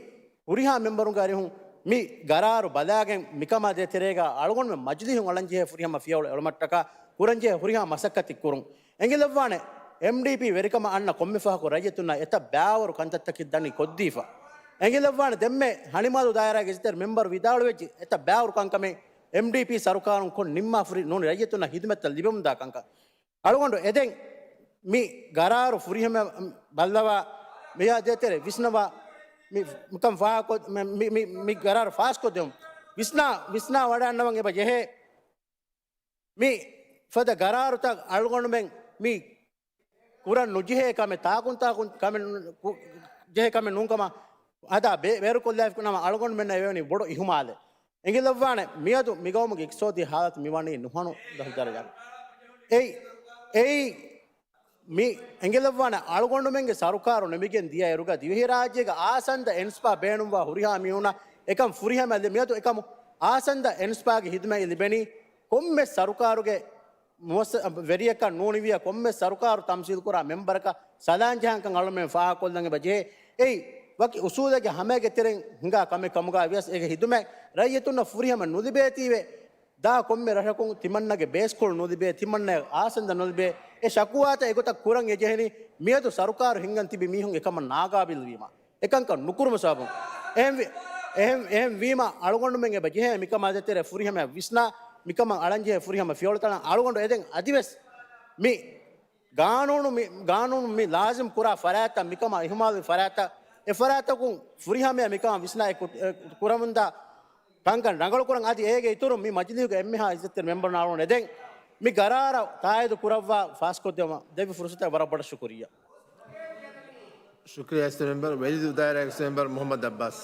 ހުރިހާ މެމްބަރުންގެ އަރިހުން މި ގަރާރު ބަލާގެން މިކަމާ ދޭތެރޭގަ އަޅުގަނޑުމެން މަޖިލީހުން އަޅަންޖެހޭ ފުރިހަމަ ފިޔަވަޅު އެޅުމަށްޓަކާ ކުރަންޖެހޭ ހުރިހާ މަސައްކަތެއް ކުރުން. އެނގިލައްވާނެ، އެމްޑީޕީ ވެރިކަމަށް އަންނަ ކޮންމެ ފަހަކު ރައްޔިތުންނަށް އެތައް ބާވަރު ކަންތައްތަކެއް ދަނީ ކޮށްދީފަ. އެނގިލައްވާނެ، ދެންމެ ހަނިމާލު ދާއިރާގެ އިއްޒަތްތެރި މެމްބަރު ވިދާޅުވެއްޖެ އެތައް ބާވަރު ކަންކަމެއް އެމްޑީޕީ ސަރުކާރުން ކޮށް ނިންމާފަ ނޫނީ ރައްޔިތުންނަށް ހިދުމަތްތައް ލިބެމުންދާ ކަންކަން. އަޅުގަނޑު އެދެން މި ގަރާރު ފުރިހަމަ ބައްލަވާ މިއާ ދޭތެރޭ ވިސްނަވާ މި، މިކަން ފާހަގަކޮށް، މި، މި، މި، މި ގަރާރު ފާސްކޮށްދެމުން ވިސްނާ، ވިސްނާ ވަޑައިގަންނަވަން އެބަ ޖެހޭ. މި ފަދަ ގަރާރުތައް އަޅުގަނޑުމެން މި ކުރަން ނުޖެހޭ ކަމެއް، ތާކުން ތާކުން ކަމެއް ނު-، ކު-، ޖެހޭ ކަމެއް ނޫންކަމަށް ހަދާ ބޭ-، ބޭރުކޮށްލާފި ނަމަ އަޅުގަނޑުމެންނަށް އެވެނި ބޮޑު އިހުމާލެއް. އެނގިލައްވާނެ، މިއަދު މިގައުމުގެ އިޤްތިޞާދީ ހާލަތު މިވަނީ ނުހަނު ދަރަޖައަކަށް. އެއީ، އެއީ މި އެނގިލައްވާނެ އަޅުގަނޑުމެންގެ ސަރުކާރު ނިމިގެން ދިޔަ އިރުގަ ދިވެހިރާއްޖޭގެ އާސަންދަ އެންސްޕާ ބޭނުންވާ ހުރިހާ މީހުންނަށް އެކަން ފުރިހަމަ ލި-، މިއަދު އެކަމު އާސަންދަ އެންސްޕާގެ ހިދުމަތް ލިބެނީ ކޮންމެ ސަރުކާރުގެ މުވައްސަ-، ވެރިޔަކަށް ނޫނިވިޔަ ކޮންމެ ސަރުކާރު ތަމްސީލްކުރާ މެމްބަރަކަށް ސަލާން ޖަހާންކަން އަޅުމެން ފާހަގަކޮށްލަން އެބަ ޖެހޭ. އެއީ، ވަކި އުސޫލެއްގެ ހަމައެއްގެ ތެރެއިން ހިނގާ ކަމެއް ކަމުގައި ވިޔަސް އޭގެ ހިދުމަތް ރައްޔިތުންނަށް ފުރިހަމަ ނުލިބޭތީވެ، ދާ ކޮންމެ ރަށަކުން ތިމަންނަގެ ބޭސްކޮޅު ނުލިބޭ، ތިމަންނަ އާސަންދަ ނުލިބޭ، އެ ޝަކުވާތައް އެގޮތަށް ކުރަން އެ ޖެހެނީ، މިއަދު ސަރުކާރު ހިންގަން ތިބި މީހުން އެކަމަށް ނާގާބިލްވީމަ. އެކަންކަން ނުކުރުމު ސަބަބުން. އެހެން ވި-، އެހެން، އެހެން ވީމަ އަޅުގަނޑުމެން އެބަ ޖެހޭ މިކަމާ ދޭތެރޭ ފުރިހަމަ ވިސްނާ، މިކަމަށް އަޅަންޖެހޭ ފުރިހަމަ ފިޔަވަޅުތަޅަން އަޅުގަނޑު އެދެން އަދިވެސް މި ގާނޫނު މި، ގާނޫނު މި ލާޒިމް ކުރާ ފަރާތްތައް މިކަމާ އިހުމާލު ފަރާތްތައް، އެ ފަރާތްތަކުން ފުރިހަމަޔަށް މިކަމާ ވިސްނާ އެ ކު-، އެ ކުރަމުންދާ ކަންކަން ރަނގަޅުކުރަން އަދި އޭގެ އިތުރުން މި މަޖިލީހުގެ އެންމެހާ އިއްޒަތްތެރި މެމްބަރުން އަޅުގަނޑު އެދެން މި ގަރާރަށް ތާއީދު ކުރައްވާ ފާސްކޮށްދެވުމަށް ދެއްވި ފުރުސަތަށް ވަރަށް ބޮޑަށް ޝުކުރިއްޔާ. ޝުކުރިއްޔާ އިއްޒަތްތެރި މެމްބަރު. ވެލިދޫ ދާއިރާގެ މެމްބަރު މުޙައްމަދު އައްބާސް.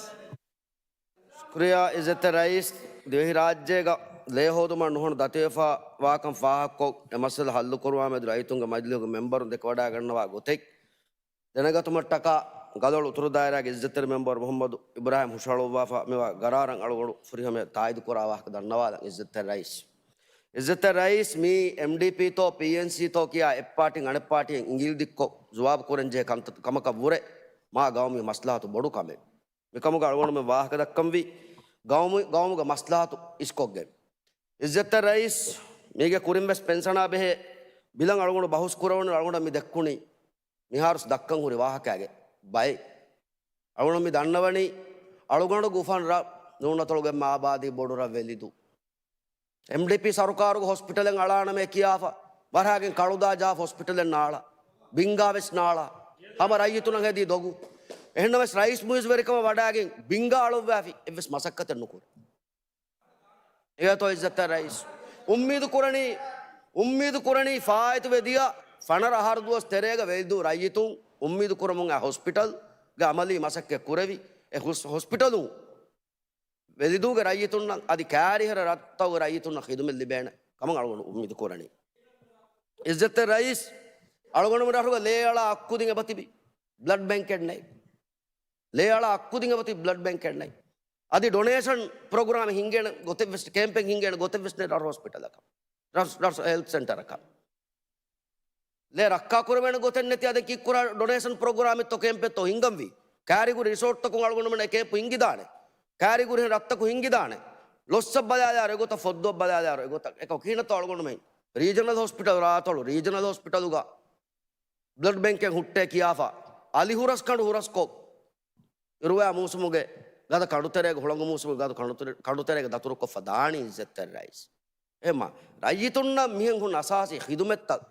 ޝުކުރިއްޔާ އިއްޒަތްތެރި ރައީސް. ދިވެހިރާއްޖޭގަ ލޭ ހޯދުމަށް ނުހަނު ދަތިވެފަ ވާކަން ފާހަގަކޮށް، އެ މައްސަލަ ހައްލުކުރުމާ މެދު ރައްޔިތުންގެ މަޖިލީހުގެ މެމްބަރުން ދެކެވަޑައިގަންނަވާ ގޮތެއް ދެނެގަތުމަށްޓަކާ، ގަލޮޅު އުތުރު ދާއިރާގެ އިއްޒަތްތެރި މެމްބަރު މުޙައްމަދު އިބްރާހިމް ހުށަހަޅުއްވާފަ މިވާ ގަރާރަށް އަޅުގަނޑު ފުރިހަމަޔަށް ތާއީދުކުރާ ވާހަކަ ދަންނަވާލަން އިއްޒަތްތެރި ރައީސް. އިއްޒަތްތެރި ރައީސް، މީ އެމްޑީޕީތޯ ޕީއެންސީތޯ ކިޔާ އެއްޕާޓީން އަނެއްޕާޓީއެއް އިނގިލި ދިއްކޮށް ޖުވާބު ކުރަންޖެހޭ ކަންތައް ކަމަކަށް ވުރެ މާ ގައުމީ މަސްލަހަތު ބޮޑު ކަމެއް. މިކަމުގަ އަޅުގަނޑުމެން ވާހަކަ ދައްކަންވީ ގައުމު-، ގައުމުގެ މަސްލަހަތު އިސްކޮށްގެން. އިއްޒަތްތެރި ރައީސް، މީގެ ކުރިން ވެސް ޕެންޝަނާ ބެހޭ ބިލަށް އަޅުގަނޑު ބަހުސް ކުރެވުނު އަޅުގަނޑަށް މި ދެއްކުނީ މިހާރުސް ދައްކަން ހުރި ވާހަކައިގެ ބައެއް. އަޅުގަނޑު މި ދަންނަވަނީ އަޅުގަނޑުގެ އުފަން ރަށް ނޫނަތޮޅުގެ އާބާދީ ބޮޑު ރަށް ވެލިދޫ. އެމްޑީޕީ ސަރުކާރުގެ ހޮސްޕިޓަލެއް އަޅާނަމޭ ކިޔާފަ، ވަރަށް ގިނަ ކަޅުދާ ޖާފަ ހޮސްޕިޓަލެއް ނާޅާ، ބިންގާ ވެސް ނާޅާ، ހަމަ ރައްޔިތުންނަށް ހެދީ ދޮގު. އެހެންނަމަވެސް ރައީސް މުއިއްޒު ވެރިކަމަށް ވަޑައިގެން ބިންގާ އަޅުއްވާފި އެއްވެސް މަސައްކަތެއް ނުކުރި. އެގޮތަށް އިއްޒަތްތެރި ރައީސް އުއްމީދު ކުރަނީ، އުއްމީދު ކުރަނީ ފާއިތުވެ ދިޔަ ފަނަރަ އަހަރު ދުވަސް ތެރޭގަ ވެލިދޫ ރައްޔިތުން އުއްމީދު ކުރަމުން އައި ހޮސްޕިޓަލްގެ އަމަލީ މަސައްކަތް ކުރެވި، އެ ހުސް-، ހޮސްޕިޓަލުން ވެލިދޫގެ ރައްޔިތުންނަށް އަދި ކާރިހަރަ ރަށްތަކުގެ ރައްޔިތުންނަށް ޚިދުމަތް ލިބޭނެ ކަމަށް އަޅުގަނޑު އުއްމީދު ކުރަނީ. އިއްޒަތްތެރި ރައީސް، އަޅުގަނޑުމެން ރަށުގަ ލޭ އަޅާ އައްކުދިން އެބަތިބި ބްލަޑް ބެންކެއް ނެތް. ލޭ އަޅާ އައްކުދިން އެބަތިބި ބްލަޑް ބެންކެއް ނެތް. އަދި ޑޮނޭޝަން ޕްރޮގްރާމެއް ހިންގޭނެ ގޮތެއް ވެސް، ކޭމްޕެއް ހިންގޭނެ ގޮތެއް ވެސް ނެތް ރަށު ހޮސްޕިޓަލަކަށް. ރަށު، ރަށު ހެލްތް ސެންޓަރަކަށް. ލޭ ރައްކާކުރެވޭނެ ގޮތެއް ނެތި އަދި ކީއްކުރާ ޑޮނޭޝަން ޕްރޮގްރާމެއްތޯ ކޭމްޕެއްތޯ ހިންގަންވީ. ކާރިގުރި ރިސޯޓްތަކުން އަޅުގަނޑުމެން އެ ކޭމްޕު ހިންގިދާނެ. ކާރިގުރިހެން ރަށްތަކުން ހިންގިދާނެ. ލޮއްސަށް ބަލާލާރު އެގޮތަށް، ފޮއްދުއަށް ބަލާލާރު އެގޮތަށް. އެކަކު ކިހިނެއްތޯ އަޅުގަނޑުމެން ރީޖަނަލް ހޮސްޕިޓަލް ރާއަތޮޅު، ރީޖަނަލް ހޮސްޕިޓަލުގަ ބްލަޑް ބެންކެއް ހުއްޓޭ ކިޔާފަ، އަލި ހުރަސް ކަނޑު ހުރަސްކޮށް، އިރުވާ މޫސުމުގެ ގަދަ ކަނޑުތެރޭގަ، ހުޅަނގު މޫސުމުގެ ގަދަ ކަނޑުތެރޭ-، ކަނޑުތެރޭގަ ދަތުރުކޮށްފަ ދާނީ އިއްޒަތްތެރި ރައީސް. އެހެންމަ ރައްޔިތުންނަށް މިހެން ހުންނަ އަސާސީ ޚިދުމަތްތައް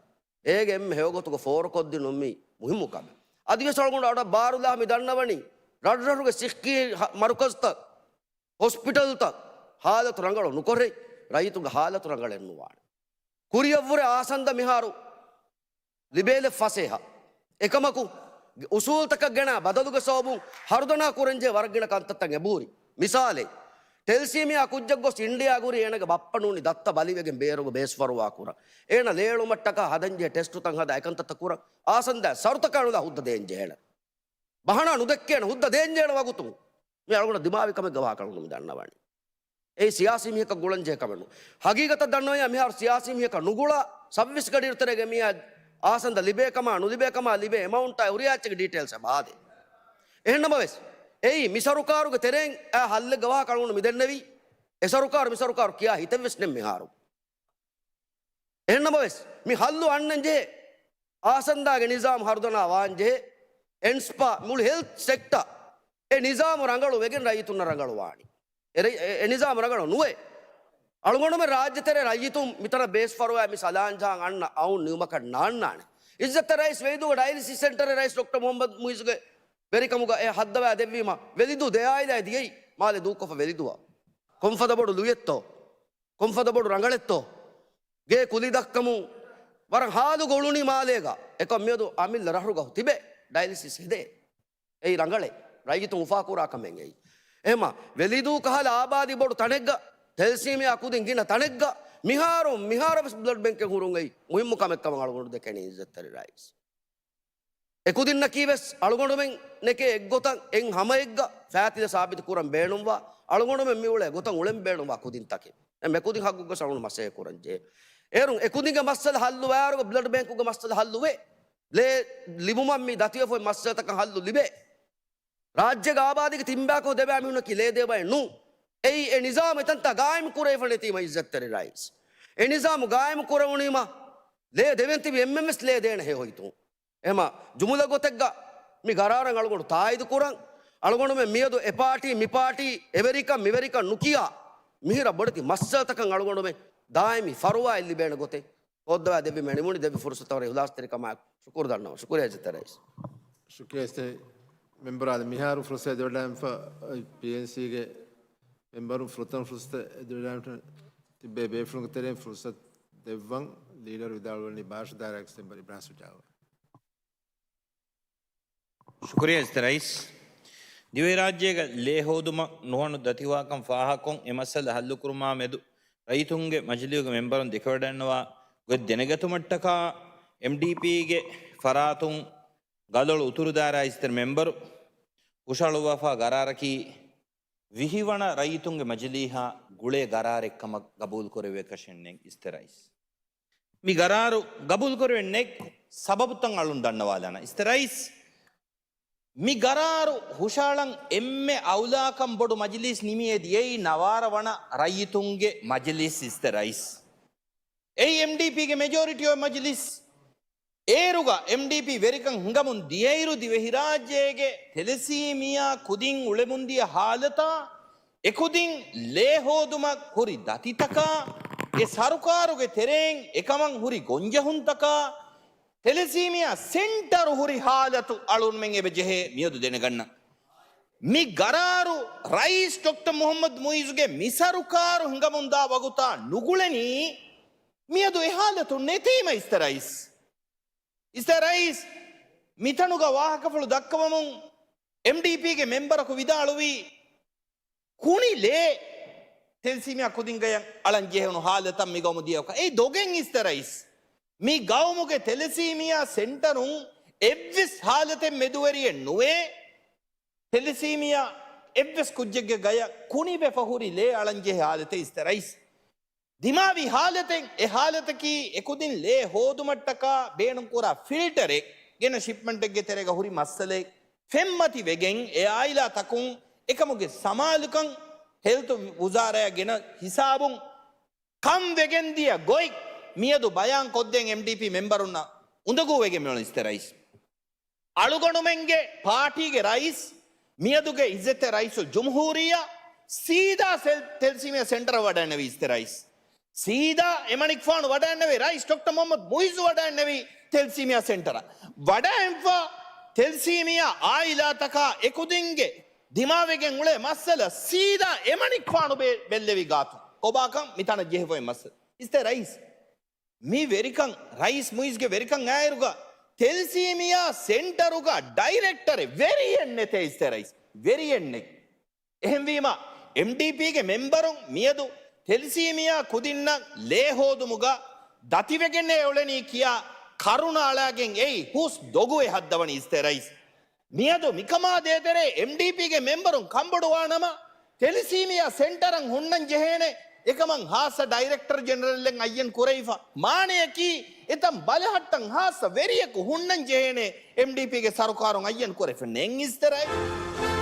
އޭގެ އެންމެ ހެޔޮގޮތުގަ ފޯރުކޮށްދިނުން މީ މުހިއްމު ކަމެއް. އަދިވެސް އަޅުގަނޑު އަޑަށް ބާރުލާ މި ދަންނަވަނީ ރަށްރަށުގެ ސިއްހީ ހަ-، މަރުކަޒުތައް، ހޮސްޕިޓަލްތައް ހާލަތު ރަނގަޅު ނުކޮށް، ރައްޔިތުންގެ ހާލަތު ރަނގަޅެއް ނުވާނެ. ކުރިއަށްވުރެ އާސަންދަ މިހާރު ލިބޭލެއް ފަސޭހަ. އެކަމަކު، އުސޫލުތަކަށް ގެނާ ބަދަލުގެ ސަބަބުން ހަރުދަނާ ކުރަންޖެހޭ ވަރަށް ގިނަ ކަންތައްތައް އެބަހުރި. މިސާލެއް، ޓެލްސީމިއާ ކުއްޖަކު ގޮސް އިންޑިއާ ގުރީ އޭނަގެ ބައްޕަ ނޫނީ ދައްތަ ބަލިވެގެން ބޭރުގަ ބޭސްފަރުވާ ކުރަން. އޭނަ ލޭ އެޅުމަށްޓަކާ ހަދަންޖެހޭ ޓެސްޓުތައް ހަދާ އެކަންތައްތައް ކުރަން އާސަންދައަށް ސަރުތަކާ ނުލާ ހުއްދަ ދޭންޖެހޭނެ. ބަހަނާ ނުދެއްކޭނެ، ހުއްދަ ދޭންޖެހޭނެ ވަގުތު. މި އަޅުގަނޑަށް ދިމާވި ކަމެއްގެ ވާހަކަ އަޅުގަނޑު މި ދަންނަވަނީ. އެއީ ސިޔާސީ މީހަކަށް ގުޅަންޖެހޭ ކަމެއް ނޫން. ހަގީގަތަށް ދަންނަވަންޏާ މިހާރު ސިޔާސީ މީހަކަށް ނުގުޅާ ސައްވީސް ގަޑިއިރު ތެރޭގެ މީހާ އާސަންދަ ލިބޭ ކަމާ ނުލިބޭ ކަމާ ލިބޭ އެމައުންޓާ ހުރިހާ އެއްޗެއްގެ ޑީޓެއިލްސް އެބަ ހާދޭ. އެހެންނަމަވެސް، އެއީ މި ސަރުކާރުގެ ތެރެއިން އައި ހައްލެއްގަ ވާހަކަ އަޅުގަނޑު މި ދެންނެވީ. އެ ސަރުކާރު މި ސަރުކާރު ކިޔާ ހިތެއްވެސް ނެތް މިހާރު. އެހެންނަމަވެސް، މި ހައްލު އަންނަން ޖެހޭ. އާސަންދާގެ ނިޒާމް ހަރުދަނާ ވާން ޖެހޭ. އެންސްޕާ، މުޅި ހެލްތް ސެކްޓަ އެ ނިޒާމު ރަނގަޅު ވެގެން ރައްޔިތުންނަށް ރަނގަޅު ވާނީ. އެ ރައް-، އެ، އެ ނިޒާމު ރަނގަޅު ނުވޭ. އަޅުގަނޑުމެން ރާއްޖެތެރޭ ރައްޔިތުން މިތަނަށް ބޭސް ފަރުވާ މި ސަލާން ޖަހަން އަންނަ އައުން ނިމުމަކަށް ނާންނާނެ. އިއްޒަތްތެރި ރައީސް ވެލިދޫގެ ޑަޔަލިސިސް ސެންޓަރެއް ރައީސް ޑޮކްޓަރ މުހައްމަދު މުއިޒުގެ ވެރިކަމުގަ އެ ހައްދަވާ ދެއްވީމަ، ވެލިދޫ ދެ އާއިލާ ދިޔައީ މާލެ ދޫކޮށްފަ ވެލިދުވާ. ކޮންފަދަ ބޮޑު ލުޔެއްތޯ؟ ކޮންފަދަ ބޮޑު ރަނގަޅެއްތޯ؟ ގޭ ކުލި ދައްކަމުން ވަރަށް ހާލުގަ އުޅުނީ މާލޭގަ. އެކަމް މިއަދު އަމިއްލަ ރަށްރުގަ ތިބޭ ޑަޔަލިސިސް ހެދޭ. އެއީ ރަނގަޅޭ. ރައްޔިތުން އުފާކުރާ ކަމެއް އެއީ. އެހެމަ ވެލިދޫ ކަހަލަ އާބާދީ ބޮޑު ތަނެއްގަ، ތެލްސީމިއާ ކުދިން ގިނަ ތަނެއްގަ، މިހާރު، މިހާރަށް ވެސް ބްލަޑް ބެންކެއް ހުރުން އެއީ މުހިއްމު ކަމެއް ކަމަށް އަޅުގަނޑު ދެކެނީ އިއްޒަތްތެރި ރައީސް. އެކުދިންނަކީ ވެސް އަޅުގަނޑުމެން ނެކޭ އެއްގޮތަށް އެއް ހަމައެއްގަ ފައިތިލަ ސާބިތު ކުރަން ބޭނުންވާ، އަޅުގަނޑުމެން މިއުޅޭ ގޮތަށް އުޅެން ބޭނުންވާ ކުދިންތަކެއް. އެ މެކުދިން ހައްގުގަ އަޅުގަނޑު މަސައްކަތް ކުރަން ޖެހޭ. އޭރުން އެކުދިންގެ މައްސަލަ ހައްލުވާއިރުގަ ބްލަޑް ބޭންކުގެ މައްސަލަ ހައްލުވޭ. ލޭ ލިބުމަށް މި ދަތިވެފަ މައްސަލަތަކަށް ހައްލު ލިބޭ. ރާއްޖޭގެ އާބާދީގެ ތިން ބަޔަކު ދެ ބަޔަށް މީހުންނަކީ ލޭ ދޭ ބައެއް ނޫން. އެއީ އެ ނިޒާމު އެތަންތާ ގާއިމް ކުރެވިފަ ނެތީމަ އިއްޒަތްތެރި ރައީސް. އެ ނިޒާމު ގާއިމް ކުރެވުނީމަ ލޭ ދެވެން ތިބި އެންމެން ވެސް ލޭ ދޭނެ ހެޔޮ ހިތުން. އެހެމަ ޖުމުލަ ގޮތެއްގަ މި ގަރާރަށް އަޅުގަނޑު ތާއީދު ކުރަން، އަޅުގަނޑުމެން މިއަދު އެ ޕާޓީ، މި ޕާޓީ، އެވެރިކަން، މިވެރިކަން ނުކިޔާ، މިހިރަ ބޮޑެތި މައްސަލަތަކަށް އަޅުގަނޑުމެން ދާއިމީ ފަރުވާއެއް ލިބޭނެ ގޮތެއް ހޯއްދަވާ ދެއްވީމަ ނިމުނީ. ދެއްވި ފުރުސަތަށް ވަރަށް އިހްލާސްތެރިކަމާއެކު ޝުކުރު ދަންނަވަން. ޝުކުރިއްޔާ އިއްޒަތްތެރި ރައީސް. ޝުކުރިއްޔާ އިއްޒަތްތެރި މެމްބަރާ. މިހާރު ފުރުސަތު އެދިވަޑައިގެންފަ ޕީއެންސީގެ މެމްބަރުން ފުރަތަމަ ފުރުސަތު އެދިވަޑައިގެން ތިއްބެވި ބޭފުޅުންގެ ތެރެއިން ފުރުސަތު ދެއްވަން. ލީޑަރު ވިދާޅުވަނީ ބާޝު ދާއިރާގެ މެމްބަރ އިބްރާހިމް ސުޖާވާ. ޝުކުރިއްޔާ އިއްޒަތްތެރި ރައީސް. ދިވެހިރާއްޖޭގަ ލޭ ހޯދުމަށް ނުހަނު ދަތިވާކަން ފާހަގަކޮށް، އެ މައްސަލަ ހައްލުކުރުމާ މެދު ރައްޔިތުންގެ މަޖިލީހުގެ މެމްބަރުން ދެކެވަޑައިގަންނަވާ ގޮތް ދެނެގަތުމަށްޓަކާ، އެމްޑީޕީގެ ފަރާތުން ގަލޮޅު އުތުރު ދާއިރާ އިއްޒަތްތެރި މެމްބަރު ހުށަހަޅުއްވާފާ ގަރާރަކީ، ވިހި ވަނަ ރައްޔިތުންގެ މަޖިލީހާ ގުޅޭ ގަރާރެއްކަމަށް ގަބޫލުކުރެވޭކަށެއް ނެތް އިއްޒަތްތެރި ރައީސް. މި ގަރާރު ގަބޫލުކުރެވެން ނެތް ސަބަބުތައް އަޅުން ދަންނަވާލާނަން އިއްޒަތްތެރި ރައީސް. މި ގަރާރު ހުށަހަޅަން އެންމެ އައުލާކަން ބޮޑު މަޖިލީސް ނިމިއޭ ދިޔައީ ނަވާރަ ވަނަ ރައްޔިތުންގެ މަޖިލީސް އިއްޒަތްތެރި ރައީސް. އެއީ އެމްޑީޕީގެ މެޖޯރިޓީ އޮފް މަޖިލީސް. އޭރުގަ އެމްޑީޕީ ވެރިކަން ހިނގަމުން ދިޔައިރު ދިވެހިރާއްޖޭގެ ތެލެސީމިއާ ކުދިން އުޅެމުންދިޔަ ހާލަތާ، އެކުދިން ލޭ ހޯދުމަށް ހުރި ދަތިތަކާ، އެ ސަރުކާރުގެ ތެރެއިން އެކަމަށް ހުރި ގޮންޖެހުންތަކާ، ތެލެސީމިއާ ސެންޓަރު ހުރި ހާލަތު އަޅުންމެން އެބަ ޖެހޭ މިއަދު ދެނެގަންނަން. މި ގަރާރު ރައީސް ޑޮކްޓަރ މުހައްމަދު މުއިޒުގެ މި ސަރުކާރު ހިނގަމުންދާ ވަގުތާ ނުގުޅެނީ، މިއަދު އެ ހާލަތު ނެތީމަ އިއްޒަތްތެރި ރައީސް. އިއްޒަތްތެރި ރައީސް، މިތަނުގަ ވާހަކަފުޅު ދައްކަވަމުން އެމްޑީޕީގެ މެމްބަރަކު ވިދާޅުވީ، ކުނި ލޭ ތެލެސީމިއާ ކުދިންގަޔަށް އަޅަން ޖެހުނު ހާލަތަށް މި ގައުމު ދިޔަކަށް. އެއީ ދޮގެއް އިއްޒަތްތެރި ރައީސް. މި ގައުމުގެ ތެލެސީމިއާ ސެންޓަރުން އެއްވެސް ހާލަތެއް މެދުވެރިއެއް ނުވޭ. ތެލެސީމިއާ އެއްވެސް ކުއްޖެއްގެ ގަޔަށް ކުނިވެފަ ހުރި ލޭ އަޅަން ޖެހޭ ހާލަތެއް އިއްޒަތްތެރި ރައީސް. ދިމާވި ހާލަތެއް، އެ ހާލަތަކީ އެކުދިން ލޭ ހޯދުމަށްޓަކާ ބޭނުންކުރާ ފިލްޓަރެއް ގެނަ ޝިޕްމަންޓެއްގެ ތެރޭގަ ހުރި މައްސަލައެއް. ފެންމަތި ވެގެން އެ އާއިލާ ތަކުން އެކަމުގެ ސަމާލުކަން ހެލްތު ވުޒާރާއަށް ގެނަ ހިސާބުން ކަން ވެގެން ދިޔަ ގޮތް މިއަދު ބަޔާން ކޮށްދޭން އެމްޑީޕީ މެމްބަރުންނަށް އުނދަގޫ ވެގެން މިއުޅެނީ އިއްޒަތްތެރި ރައީސް. އަޅުގަނޑުމެންގެ ޕާޓީގެ ރައީސް މިއަދުގެ އިއްޒަތްތެރި ރައީސުލް ޖުމްހޫރިއްޔާ ސީދާ ސެލް-، ތެލެސީމިއާ ސެންޓަރަށް ވަޑައިންނެވީ އިއްޒަތްތެރި ރައީސް. ސީދާ އެމަނިކުފާނު ވަޑައިންނެވި ރައީސް ޑޮކްޓަރ މުހައްމަދު މުއިއްޒު ވަޑައިންނެވި ތެލެސީމިއާ ސެންޓަރަށް. ވަޑައިންފަ ތެލެސީމިއާ އާއިލާތަކާ އެކުދިންގެ ދިމާވެގެން އުޅޭ މައްސަލަ ސީދާ އެމަނިކުފާނު ބެ-، ބެއްލެވި ގާތު. ކޮބާކަން މިތަނަށް ޖެހިފައި މައްސަލަ. އިއްޒަތްތެރި ރައީސް. މި ވެރިކަން، ރައީސް މުއިއްޒުގެ ވެރިކަން އާއިރުގަ ތެލެސީމިއާ ސެންޓަރުގަ ޑައިރެކްޓަރެއް ވެރިއެއް ނެތޭ އިއްޒަތްތެރި ރައީސް. ވެރިއެއް ނެތް. އެހެންވީމަ، އެމްޑީޕީގެ މެމްބަރުން މިއަދު ތެލެސީމިއާ ކުދިންނަށް ލޭ ހޯދުމުގަ ދަތިވެގެންނޭ އުޅެނީ ކިޔާ ކަރުނަ އަޅާގެން އެއީ ހުސް ދޮގުވެ ހައްދަވަނީ އިއްޒަތްތެރި ރައީސް. މިއަދު މިކަމާ ދޭތެރޭ އެމްޑީޕީގެ މެމްބަރުން ކަންބޮޑުވާނަމަ، ތެލެސީމިއާ ސެންޓަރަށް ހުންނަން ޖެހޭނެ އެކަމަށް ހާއްސަ ޑައިރެކްޓަރ ޖެނެރަލެއް އައްޔަން ކުރެވިފަ. މާނަޔަކީ، އެތަން ބަލަހައްޓަން ހާއްސަ ވެރިޔަކު ހުންނަން ޖެހޭނެ އެމްޑީޕީގެ ސަރުކާރުން އައްޔަން ކުރެވިފަ. ނެތް އިއްޒަތްތެރި ރައީސް.